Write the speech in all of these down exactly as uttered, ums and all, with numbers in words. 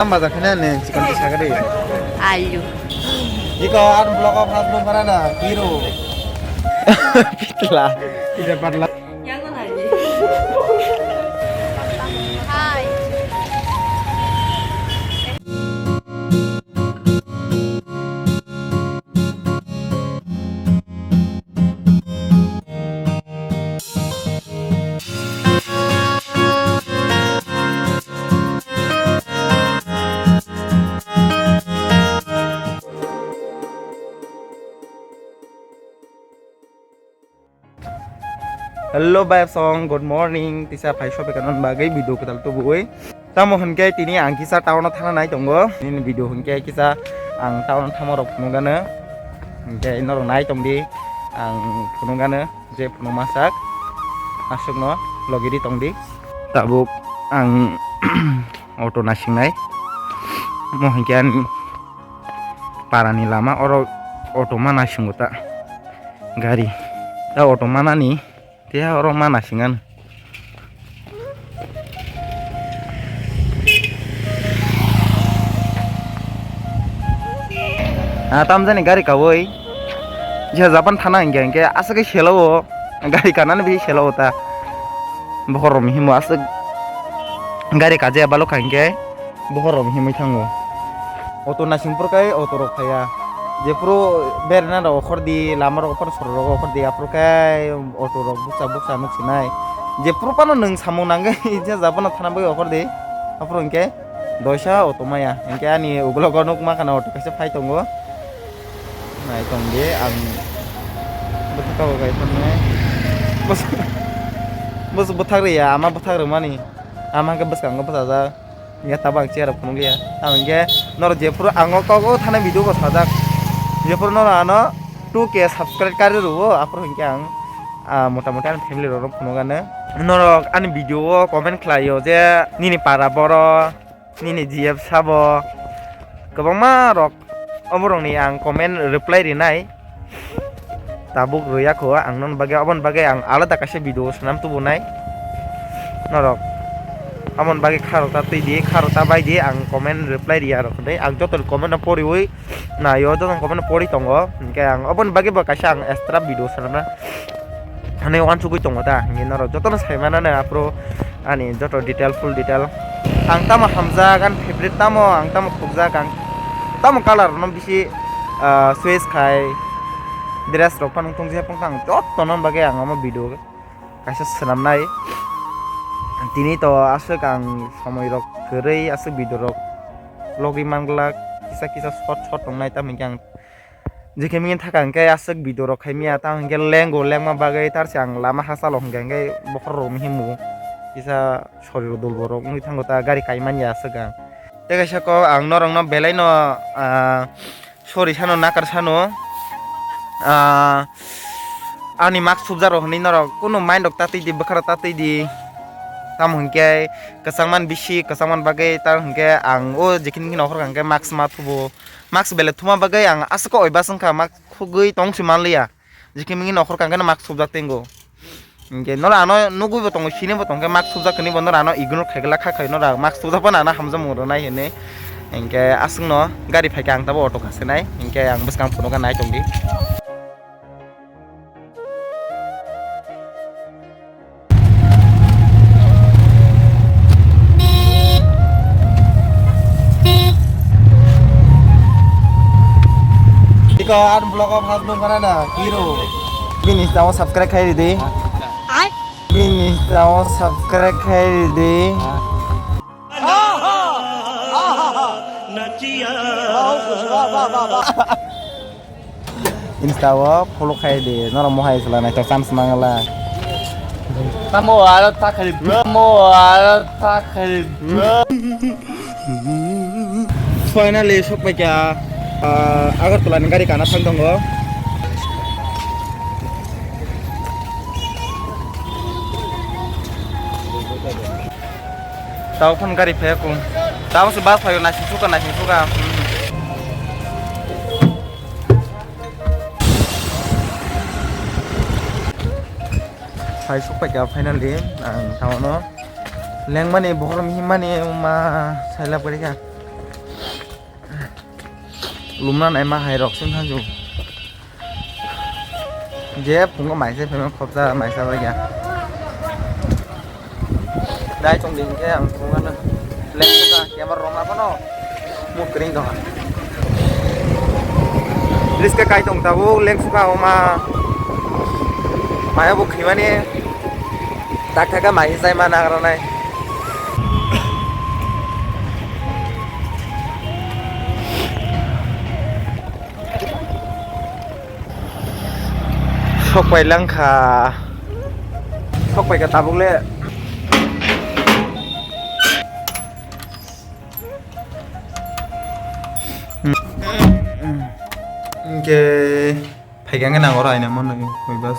Tamba jakhana ne chikon ti sagari. Alu. Iko ar vlog of has nung karana hero. Pitla. Ida patla. Yang mana aja? Hai. Hello, bye song, good morning. Tisa phai sobe kanon bagwi video kwtal tubuwi. Tamo hwnkhe tini ang kisa town o thana nai tongo. Nini video hwnkhe kisa ang town o thamo rok phunukgano. Hwnkhe norok nai tongdi ang phunukgano je phunukma sak. Aswkno logidi tongdi. Tabuk ang auto nasingnai. Mo hwnkhe ani parani lama oro auto ma nasingo ta. Gari. Ta auto manani. Tei oro ma nasingan. Ah, tamjani gari kawi. Jia Japan thana hingke, hingke aswk khe selo o. Gari kanani bisi selo o ta. Bokhorok himo aswk gari kajaya balok kha hingke. Bokhorok himwi thango. Auto naising phuru khe auto rok phaiya. Jephuru berna rok okhor di, lama rok okhor, soro rok okhor di, aphuru khe auto rok bukcha bukcha nuk sinai. Jephuru phano nwng samung nangwi je Japan thana bagwi okhor di, aphuru hwnkhe doisa auto maya. Hwnkhe ani ugulogo nuk ma khana auto kaisa phai tongo. Nai tong di ang bwthak kabo bai thangmani. Bwswk, bwswk bwthak rwya, ama bwthak rwmani. Ama hwnkhe bwskango bwchajak. Hwnkhe tabuk ang chair rok phunukliya. Tamo hwnkhe norok jephuru ang o kok o thani video bo sajak. Jephuru norok ano two K subscribe kari rwo, aphuru hwnkhe ang, ah, mota moti ani family rok phunukgano. Norok ani video o comment khlaio je nini para boro, nini G F sabo. Kwbangma rok oborokni ang comment reply rinai. Tabuk rwya kho ang noni bagwi, oboni bagwi ang alada kaisa video swnam tubunai. Norok oboni bagwi kharokta twi di, kharokta bai di, ang comment reply riya rok hinwi. Ang joto comment no poriwi naio, joto comment no pori tongo. Hinkhe ang oboni bagwi bo kaisa ang extra video swnamna hinwi uansugwi tongo ta. Hinkhe norok jotono sai manano aphuru ani joto detail, full detail. Ang tamo hamjak, ani favorite tamo, ang tamo khukjak, ang tamo color no bisi, ah, choice khai, dress rok phano tong je phano ang joto no bagwi ang omo video kaisa swnamnai. Tini to aswk ang somoi rok kwrwi aswk video rok logwi manglak, kisa kisa short short tongnai, tamo hinkhe ang jikhe mini thaka hwnkhe aswk video rok khaimya, tamo hinkhe lengo, lengma bagwi tarse ang lama hachalo hwnkhe, hwnkhe bokhorok rok himo kisa soriro dol borok wngwi thango ta, gari kaimanya aswk ang. Tei kaisa kok ang norokno belaino, ah, sorry sano, nakar sano, ah, ani mask subjak rok hinwi norok kunu mind rok ta twi di, bwkha rok ta twi di. Tamo hinkhe kwchangmani bisi, kwchangmani bagwi, tamo hinkhe ang o jikhe mini nokhor kha hinkhe mask ma thubo. Mask belai thuma bagwi ang aswk khe oibas wngkha, mask khugwi tong si manliya. Jikhe mini nokhor kha hinkhe mask subjak tengo. Hinkhe noro ano nugwi bo tongo, sini bo tongkhe mask subjak hinwi bo noro ano ignore khaigwlak kha khai noro mask subjak phano ano hamjakmung rwnai hinwi. Hinkhe aswkno gari phaikha ang tabuk auto kasenai. Hinkhe ang bwskang phunukha nai tongdi. Iko ar vlog o first nung khana na hero. Bini Insta o subscribe khai ridi. Bini Insta o subscribe khai ridi. Insta o follow khai di, norok mohai sela naithok chance mangala. Tamo aro ta khai bro, mo aro ta khai bro. Finally sokpaikha, ah, Agartala ni gari kana thang tongo. Tao phone gari phai kung. Tao se bus phai naising suka, naising suka. Phai sokpaikha finally ang tao no. Lengmani bokhorok himmani ma sailap gari kha. Lumna naima hai rok sing thanju. Je phungo maise phema khopsa maisa bagya. Dai tong ding khe ang phungo na. Lengsuka kemar roma kono. Mukring dong. Riska kai tong tabu lengsuka oma. Maya bo khimani. Tak taka mai sai ma nagra nai. Sok pai lang kha. Sok pai ka tabuk le. Hingke. Phaikha hwnkhe nang oro aina mano koi bas.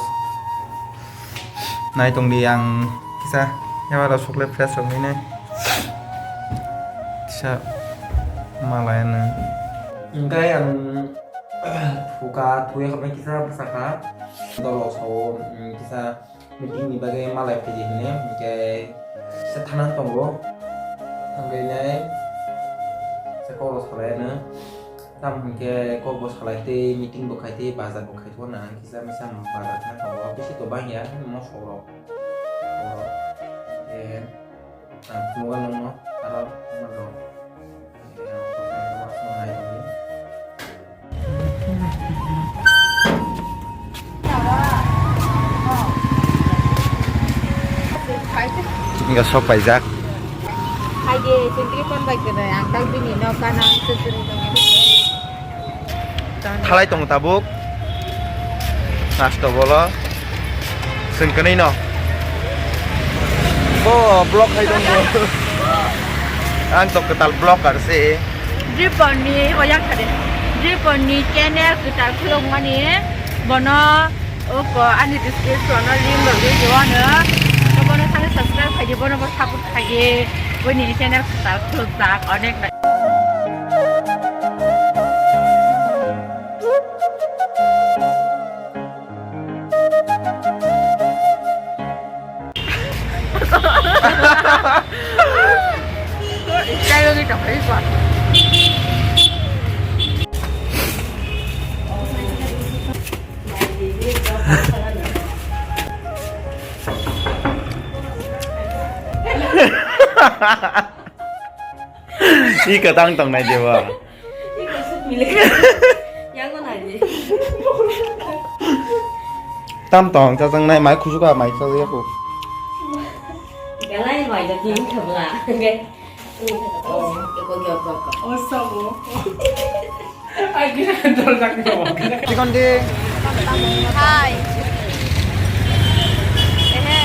Nai tongdi ang kisa yabar rok sokle fresh rok hinwi nai. Kisa malai ano. Hingke ang thuka thuya khamai kisa bwsakha. Dolo sao kisa meeting ni bagwi malai phaidi hinwi hingke kisa thana tongo. Thangwi nai kisa kok rok salai ano. Tamo hwnkhe kok bo salai tei meeting bo khai tei bazar bo khai tongna ang kisa misa bazar khai tongo bisi to bangya mosok rok. Oro, eh, ang thumgo nokno aro nokno. Hingke sok paijak. Hai de, sentri kon bai kene, ang tak bini no kana sentri tong. Khalai tong tabuk. Nasto bolo. Sengkani no. Bo block hai tong. Ang to ketal block ar se. Dripon ni hoyak khade. Dripon ni channel ketal khulok mani. Bono Oko ani description o link rok ri o ano. Bono thani subscribe khaidi, bono bo support khaidi. Boni channel kwtal khulukjak onek. Kaiwgwi tongkha iko. Iko tang tong nai jeba. Yang ko nai. Tam tong chajang nai mai khusuka mai chajak ko. Galai mai da tin khabla. Oh, eko gyok gyok. Oh, so. Ai, gina dol dak ni. Chikon di. Hai. Ehe.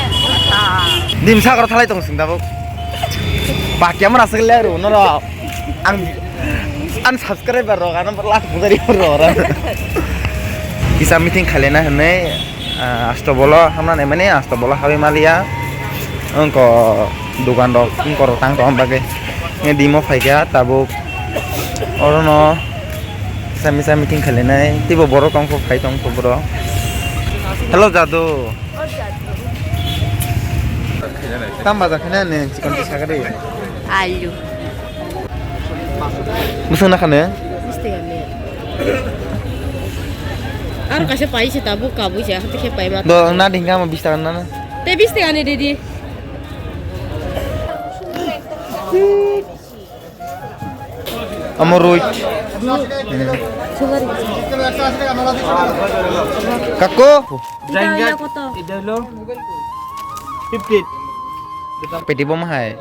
Dim sakro thalai tong sing tabuk. Ba camera sing le ro no ro. Ang, ang subscriber rok ano lak pujari rok. Kisa meeting khalena hwnwi, ah, asto bolo hamna nai mani asto bolo habai maliya. Wngko dukan rok wngko rok tang tong bagwi. Nge dimo phaikha tabuk. Orono kisa misa meeting khalinai teibo borok tongkho phai tongkho bro. Hello Jadu. Tam baja khene ne chikon kisa gari. Alu. Musa na khane? Bisti gani. Ar kaisa paise tabuk kabui se hati khe paima. Do na dingka mo bisti gani na. Te bisti gani didi. Amo roit. Kako? Ita holo koto? Ita holo fifty. Peti bom hai.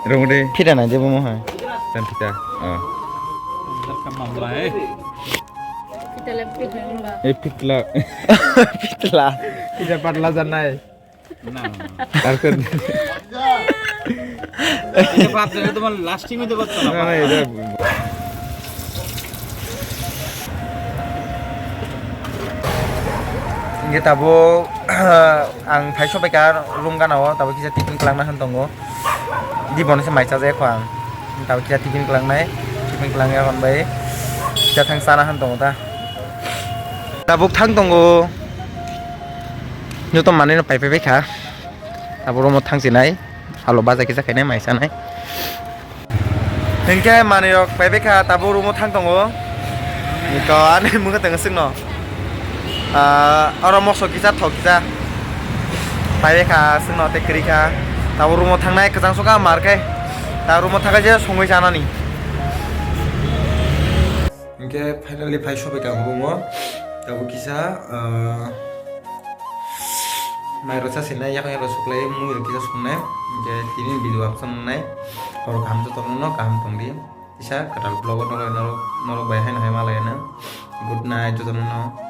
Rong de. Pita na je bom hai. Dan pita. Oh. Pita le pita. Eh, pitla. Pitla. Pita patla janai. না, না, না। তারপর এটা বাদ দেবে, তোমার লাস্টিং হইতে পারতো না। না, না, এটা Hingke tabuk ang phai sobaikha room gana o, tabuk kisa tiffin kwlangna hwn tongo. Dibon se mai chajakha ang. Tabuk kisa tiffin kwlangnai, tiffin kwlangya hwn bai kisa thang chana hwn tongo ta. Tabuk thang tongo. Joto manwi no pai pai kha. Abo room o thang sinai. Alo baja kisa khainai mai sanai. Hinkhe manwi rok pai pai kha, tabuk room o thang tongo. Ko ani mungkha tong sukno. Ah, oro moso kisa thok kisa. Pai kha sukno te kri kha. Tabo room o thangnai kwchang suka mar khe. Ta room o thangkhe je songwi chanani. Hinkhe finally phai sobai kha room o. Tabo kisa, ah, mai rok cha sinai, yakung yakung suklai, mui rok kisa sungnai. Hinkhe tini video upload wngnai. Horo kaham jotono no kaham tongdi. Kisa kwtal vlog o norok, norok bai haino hai ma laino. Good night jotono no.